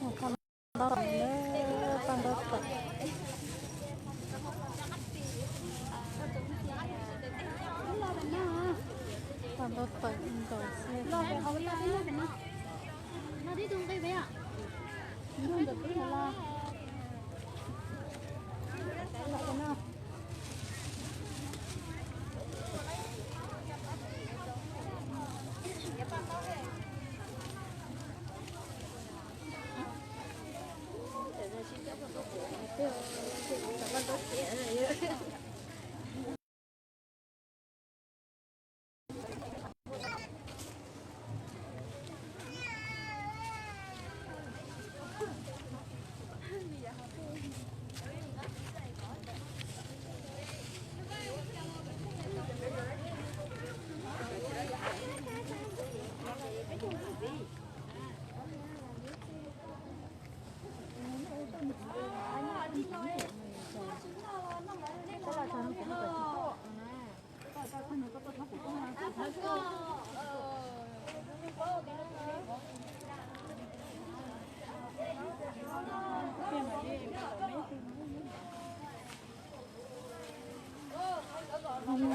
Paj ntaub tawm, paj ntaub tawm, paj ntaub tawm nkaus xwb.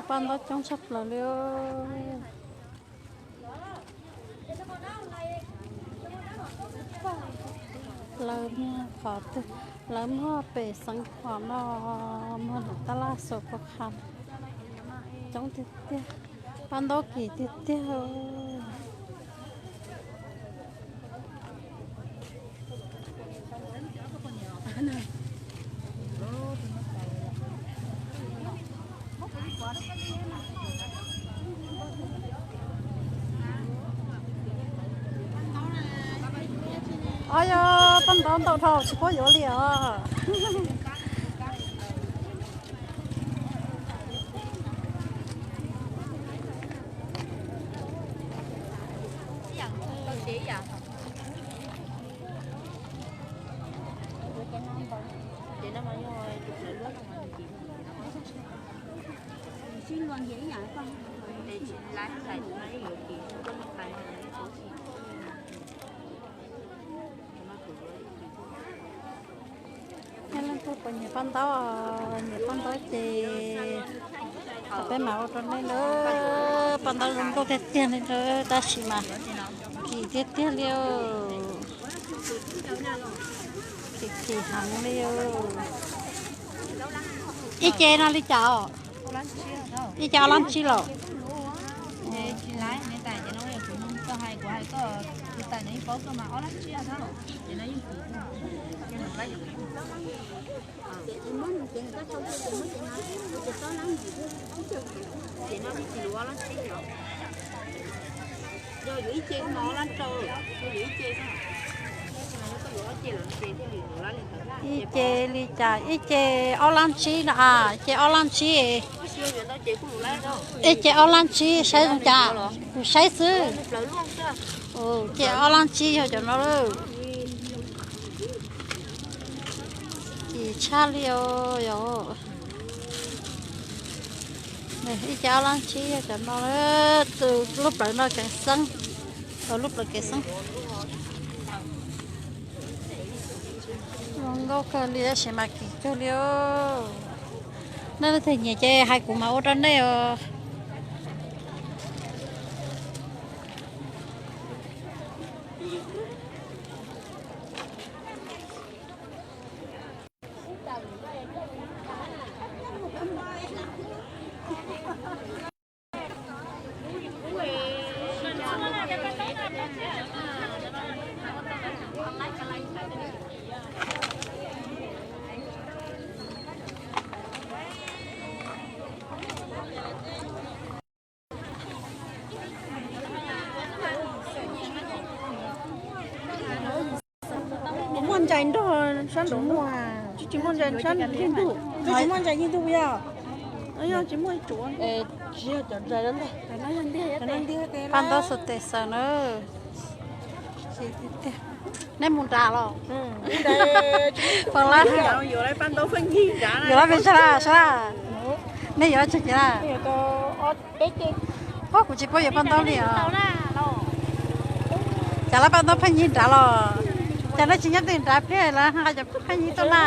Paj ntaub coob tshaj plaws li. Lawv muag qhov twg, lawv muag pem Xeev Khuam no, muag ntawm tab laj xua pua qha, coob tiag tiag, paj ntaub kim tiag tiag. Os, yog paj ntaub ntau dhau tsis paub yuav li os. Nyiam paj ntaub, nyiam paj ntaub ces peb mam ua rau nej na. Paj ntaub zoo nkauj tiag tiag li na, tab sis mas kim tiag tiag li. Kim kim heev li. Ib ce no li cas? Ib ce ob lab tsib los? Ib ce li cas? Ib ce ob lab tsib no a, ce ob lab tsib. Ib ce ob lab tsib saib zoo cas, kuv saib xwb. Ces ob lab tsib yog cov no lawm. Kim tshaj li os. Ib ce ob lab tsib yog cov no, lub plawv no kev xeeb, lub plawv kev xeeb. Zoo nkauj kawg li tab sis mas kim kawg li. Nej leej twg nyiam ces hais kuv mam ua rau nej os. Muaj ntsais nrog sab nraud muaj, tsis muaj ntsais sab nraud, tsis muaj ntsais yig ntug yog, yog tsis muaj tsuav. Paj ntaub xav tes xaws na. Nej mus nram los? Paj ntaub, yuav lab pes tsawg lab sab lab? Nej yuav tsawg ces lab? Pab kuv tsis paub yuav paj ntaub li os. Cas lab paj ntaub pheej yig nrad los? Cas nej tsis nyob twj ywm nrad pliag lawv nqa cov pheej yig tuaj na.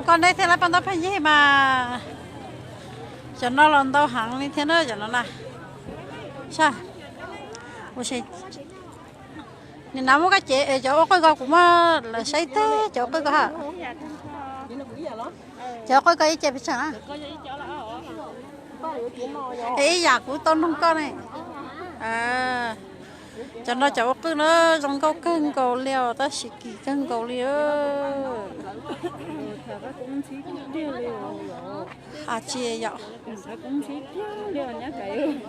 Koj neb thiaj lawv paj ntaub pheej yig mas. Cov no los ntau heev li thiab na cov no na. Sab, ua si, nim no muab koj cev cov ua qwj ko kuv muab lawv saib tag cov ua qwj ko ha. Cov ua qwj ko ib ce pes tsawg na? Es ib yam kuv tau noog koj ne. Cov no cov ua qwj na zoo nkauj kawg nkaus li os, tab sis kim kawg nkaus li. Has tsis yom.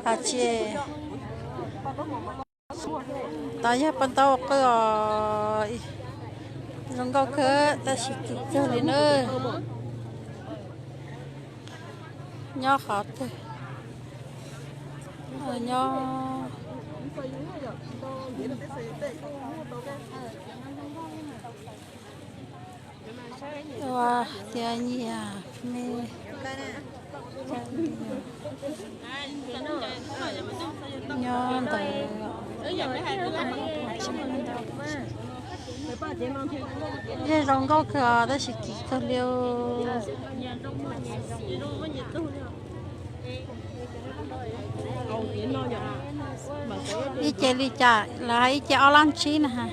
Has tsis. Tau yog paj ntaub ua qwj os, zoo nkauj kawg tab sis kim kawg li na. Nyob qhov twg? Nyob, ua tias nyias me, nyob ntawd. Yeej zoo nkauj kawg os, tab sis kim kawg li. Ib ce li cas lawv hais ib ce ob lab tsib na ha.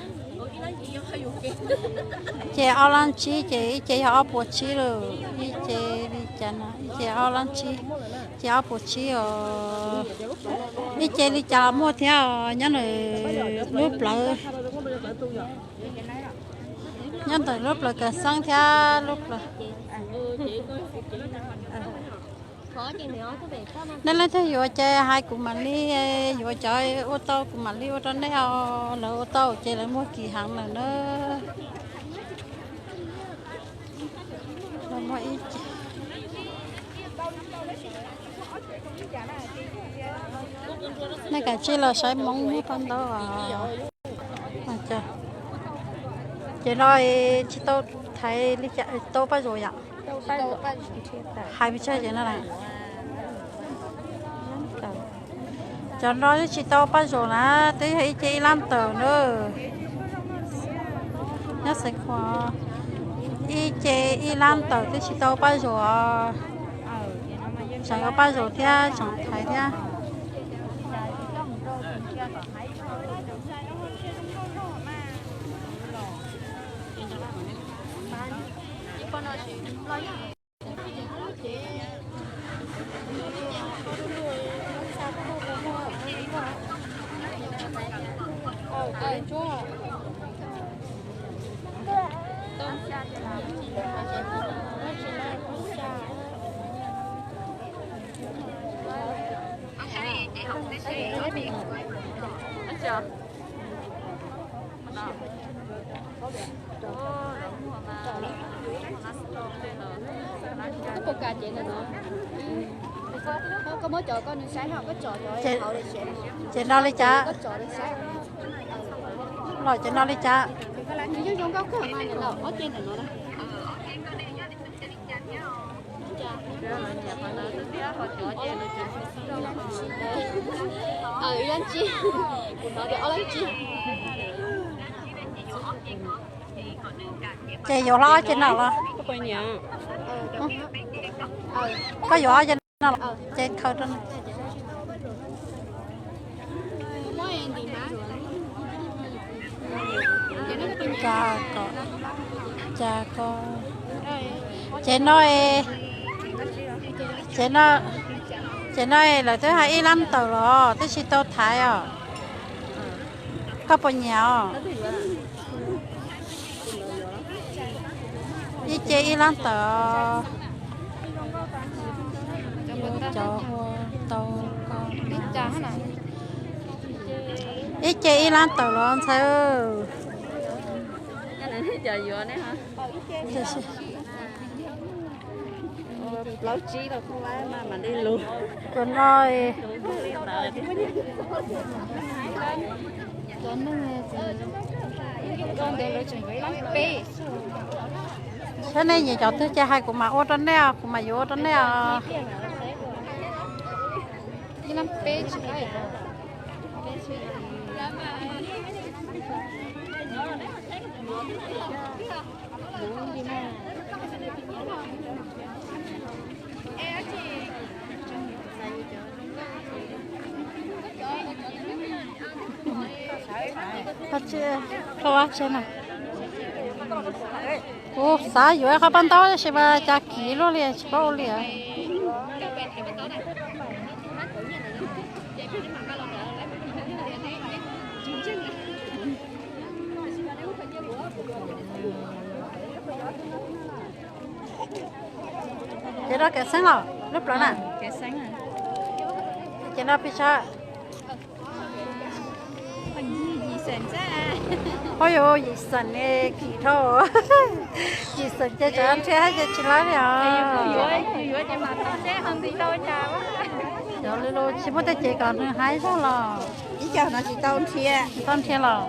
Ib ce ob lab tsib ces ib ce yog ob puas tsib lawm, ib ce li cas no ib ce ob lab tsib, ce ob puas tsib os. Ib ce li cas los muaj thiab os, nyob ntawm lub plawv, nyob ntawm lub plawv kaw xeeb thiab lub plawv. Nej leej twg yuav ces hais kuv mam li yuav, cov ua tau kuv mam li ua rau nej os. Lawv ua tau ces lawv muag kim heev lawm na. Lawv muag ib ce. Nej kav tsij los saib Hmoob muag paj ntaub os. Ces no tsis tau thaiv li cas, tau paj zuav yom? Hais pes tsawg ces no na. Cov no twb tsis tau paj zuav na, twb yog ib ce ib lab tawm na. Nyob Xeev Khuam, ib ce ib lab tawm twb tsis tau paj zuav. Tseem yuav paj zuav thiab tseem thaiv thiab. Koj puas kam cev ntawm no? Koj muab cov koj nws saib ho koj tsom cov hauv li siav. Ces no li cas? Koj tsom li saib. Los ces no li cas? Nws yeej zoo nkauj kawg mas, ob ce ntawm no na. Ob lab tsib, kuv hnov tias ob lab tsib. Ces yuav hlo ob ce no los? Koj yuav ob ce no los? Ces khaws rau. Cas ko, cas ko, ces no, ces no, ces no lawv twb hais ib lab tawm los twb tsis tau thaiv os. Koj puas nyiam os? Ib ce ib lab tawm. Yuav cov ua tau ko. Ib ce ib lab tawm los ntxhais. Plaub tsib los kuj mam li lug. Cov no, saib nej nyiam cov twg ces hais kuv mam ua rau nej os, kuv mam yuav ua rau nej os. Ib lab peb tsis faib. Koj tsis, koj ua tsev na. Kuv xav yuav qhov paj ntaub tab sis mas cas kim luaj li tsis paub ua li. Ces rau kev xeeb los lub plawv na. Ces no pis sab. Oj yus yim xeem ne kim dhau. Yim xeem ces tsam nrhiav ces tsis laib li os. Yog li los tsis muaj tej ces kom nws hais zog los. Ib co no tsis tau nrhiav. Tsis tau nrhiav los.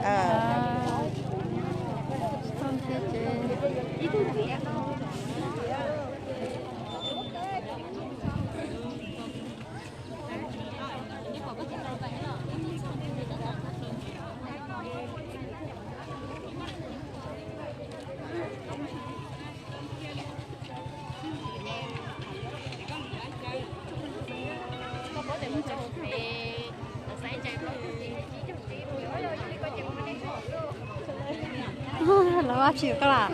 Lawv ua tsis yuav koj las?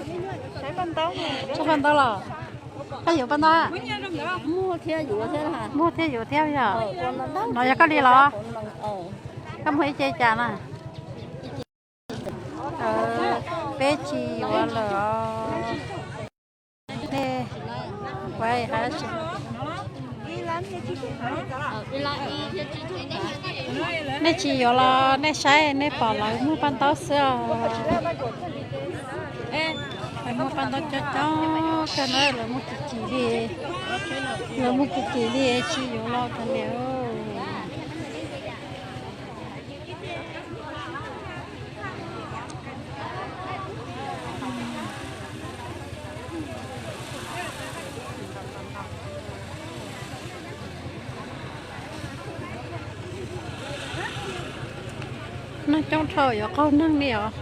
Saib paj ntaub los? Koj yuav paj ntaub? Muaj thiab yuav thiab yog? No yog koj li los? Koj muaj ib ce cas na? Peb tsis yuav lawm. Nej, nej tsis yuav los nej saib nej pom lawv muag paj ntaub xwb os. Lawv muag paj ntaub coob coob kawg na, lawv muag kim kim li, lawv muag kim kim li tsis yuav los kiag li. Neeg coob dhau yuav qaug neeg li os.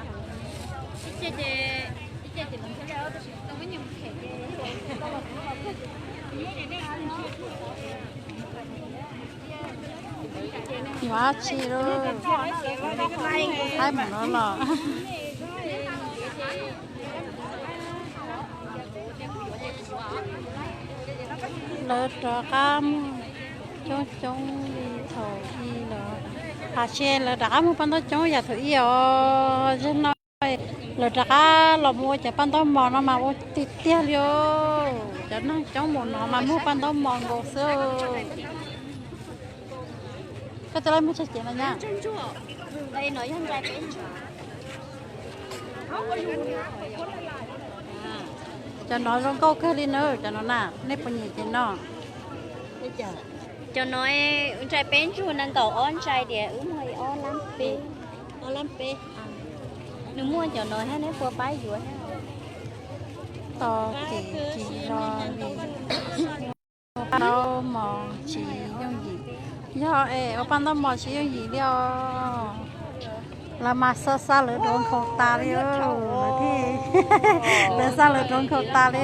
Yuav dab tsi lub, haib mus no los. Lawv rov qab muag coob coob li thaum ub los. Tam sim lawv rov qab muag paj ntaub coob yam thaum ub os. Zaum no lawv rov qab los mus ua cov paj ntaub mos no mas ua tiag tiag li os. Cov neeg coob mus no mas muag paj ntaub mos nkaus xwb. Koj tus laj muag tsawg cev no nyab? Cov no zoo nkauj kawg li na, cov no na, nej puas nyiam ces no. Cov no ntsais peb ntsuag nees nkaum ob ntsais tias wb muag ob lab peb. Nws muaj cov no thiab, neb puas pab yuav thiab? Tos kev kis los li. Ua paj ntaub mos tsis yooj yim. Yog es ua paj ntaub mos tsis yooj yim li os. Lawv mas xa xa lawv rau nkhaus tas li, lawv thiaj, lawv xa lawv rau nkhaus tas li.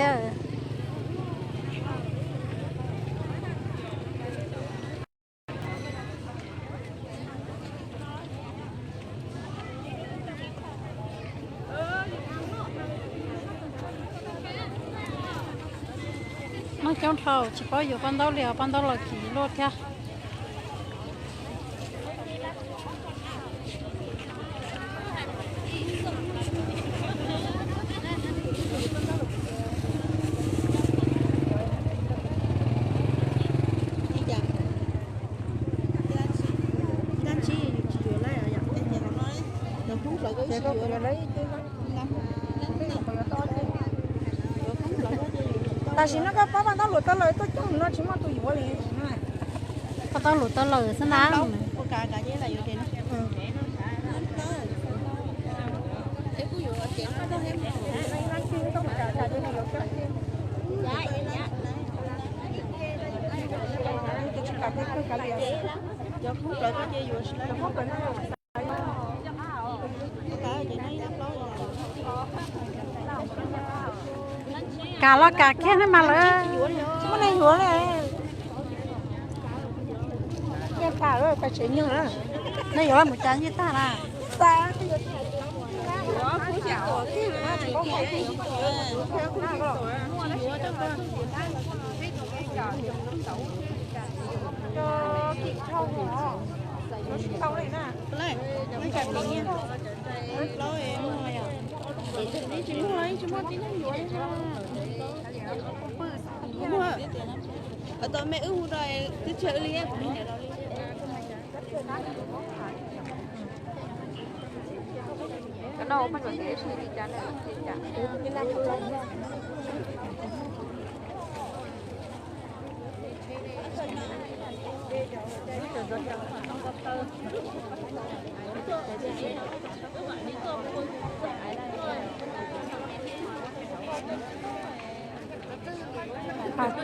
Neeg coob dhau tsis paub yuav paj ntaub li os, paj ntaub los kim luaj thiab. Tam sim no koj pab paj ntaub luam tau lawm tuaj coob no tsis muaj tus yuav li. Paj ntaub luam tau lawm xwb na. Kam los kam kiag ne mas lawm. Tsis muaj neeg yuav li. Nyiaj tag lawm, pais tsev nyoog na. Nej yuav mus cas nyiaj tag na?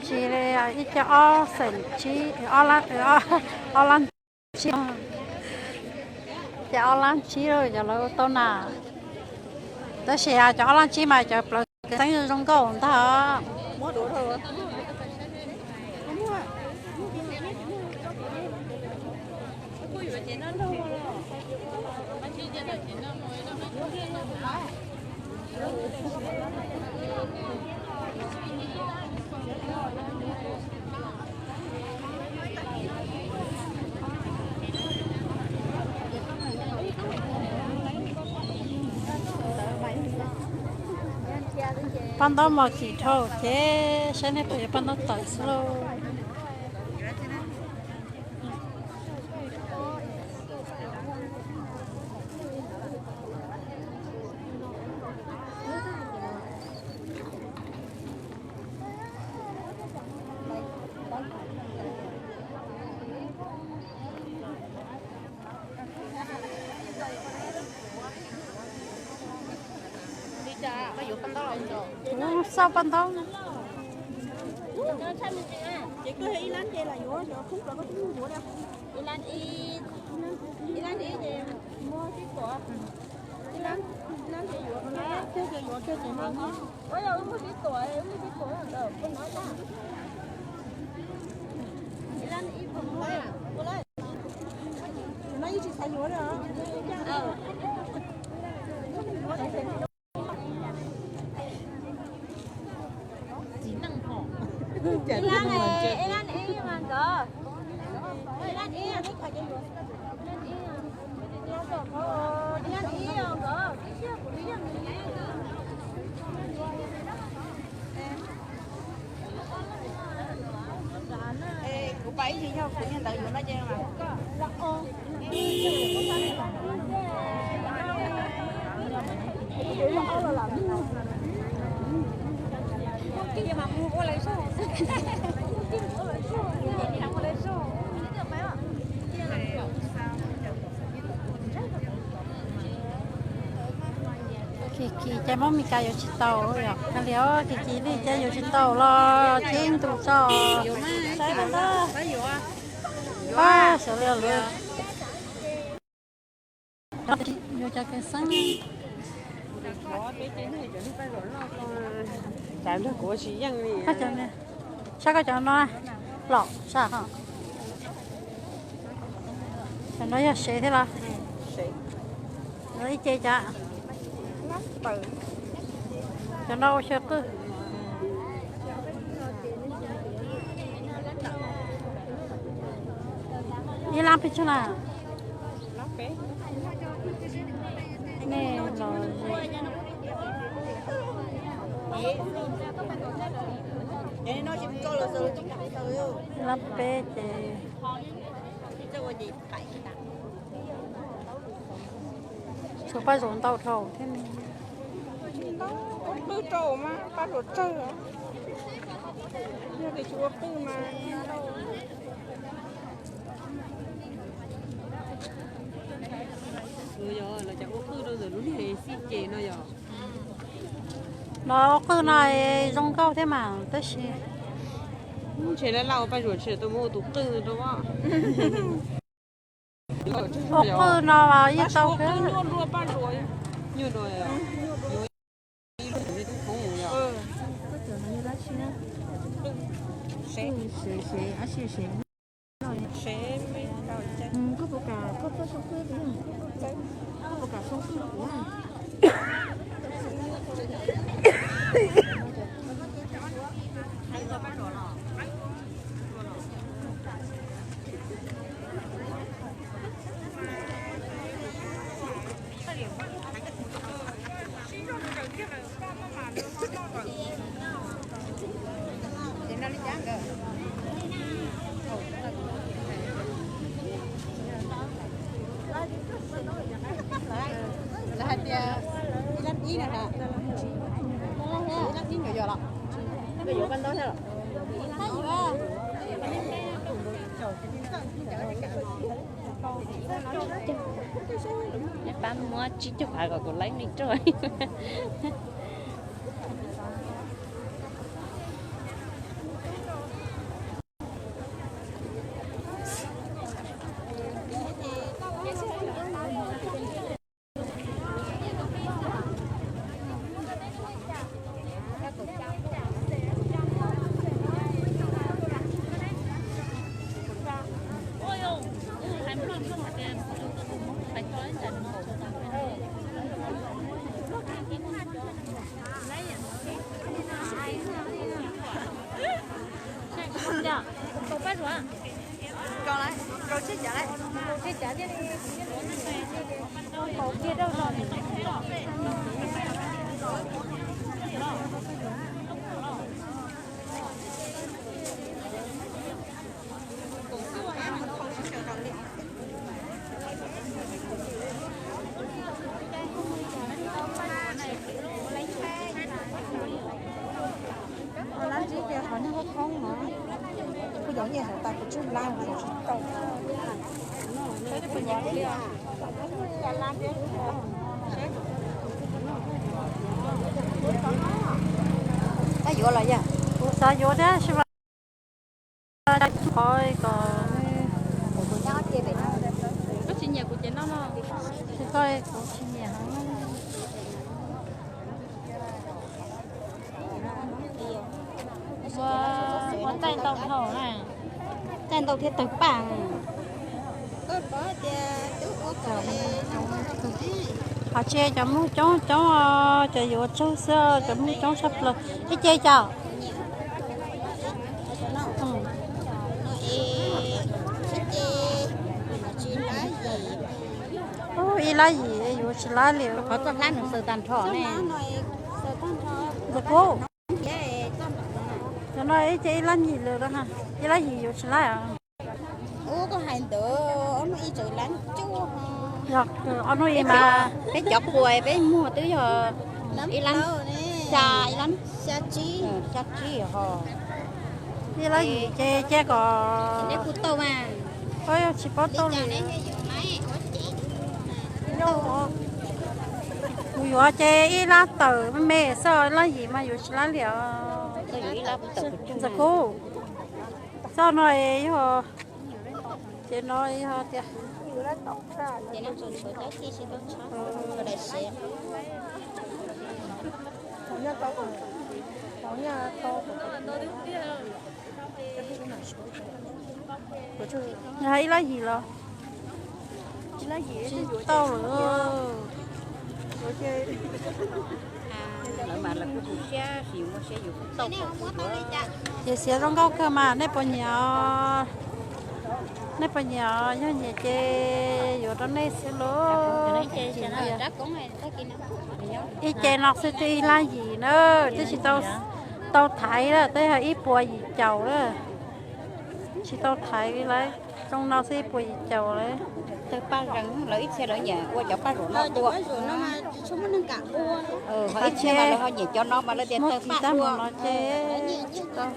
Tsis li, ib co ob xeem tsib, ob lab tsib, ces ob lab tsib lawm cov lawv tau na. Tab sis cov ob lab tsib mas cov plaws kev xeeb zoo nkauj ntag. Paj ntaub mos kim dhau ces saib nej puas yuav paj ntaub tawm xwb lauj. Kuv xauj paj ntaub. Kuv pais ib yam yog kuv niag ntawd yuav no ces mas. Kis kis ces Hmoob Mes Kas yuav tsis tau yom, kis kis li ces yuav tsis tau los ces ntu tso. Saib ntag. Sawv daws yuav cov kev xeeb. Saib koj cov no, los saj ho. Cov no yog sev thiab los? Ib ce cas? Cov no ua xyaw qwj. Ib lab pes tsawg na? Nej los, lab peb ces tshuav paj zaum ntau dhau thiab ne. Ua qwj rau mas paj zaum tsawg. Yog tias tsis ua qwj mas ntau. Yog los cas ua qwj rau ntawm lub niag xij ces no yog. Los ua qwj no zoo nkauj thiab mas tab sis ntshe laj laj ua paj zaum tsis tau muab ua tus qwj rau. Ua qwj no los yeej tau kawg. Lawv hais tias ib lab ib no, ib lab ib no yog los, yuav koj ntau thiab los. Pab muab tsib caug phav kom kuv laib me roj. Lab ntsib tias qhov niag khoob khoob no, kuv cov nyiaj xav tas kuv tsub lab tsis tau. Koj yuav los yog? Kuv xav yuav thiab, tsis mas qhov kom koj tsis nyiam kuv ces noj no. Tsis, koj kuv tsis nyiam heev. Ua, ua txaij ntau dhau na. Txaij ntau thiab tawg paj. Qhov tsev cov Hmoob coob coob os, cov yuav tsawg xwb, cov Hmoob coob tshaj plaws. Ib ce cas? Ib lab yim yuav tsis lab li. Qhov txoj hlab nws xaws tag nrho ne. Ntxawm Kub, cov no ib ce ib lab yim lawm, ib lab yim yuav tsis lab. Ub, koj hais ntawd, ob hnub ib tseem lab cuj. Ob hnub ib mas peb cov quas peb muag twb yog ib lab xya, ib lab xya tsib ho. Ib lab yim ces cia kom, tsis paub tau li. Kuv yuav ces ib lab tawm me me xwb, ib lab yim mas yuav tsis lab li os. Ntxawm Kub, txoj no yog, ces no yog tias yog ib lab yim los? Tsis tau lawm. Ces xiav zoo nkauj kawg mas nej puas nyiam? Nej puas nyiam? Yog nyiam ces yuav rau nej xwb lauj. Ib ce no xwb twb ib lab yim na, twb tsis tau thaiv na, twb yog ib puas yim caum na. Tsis tau thaiv li lawm, zoo no xwb ib puas yim caum lawm. Tawg paj zeeg, lawv ib txhia lawv nyiam ua cov paj zaum no ua. Ho ib txhia mas lawv ho nyiam cov no mas lawv tias tawg paj ua no ces tsis tau.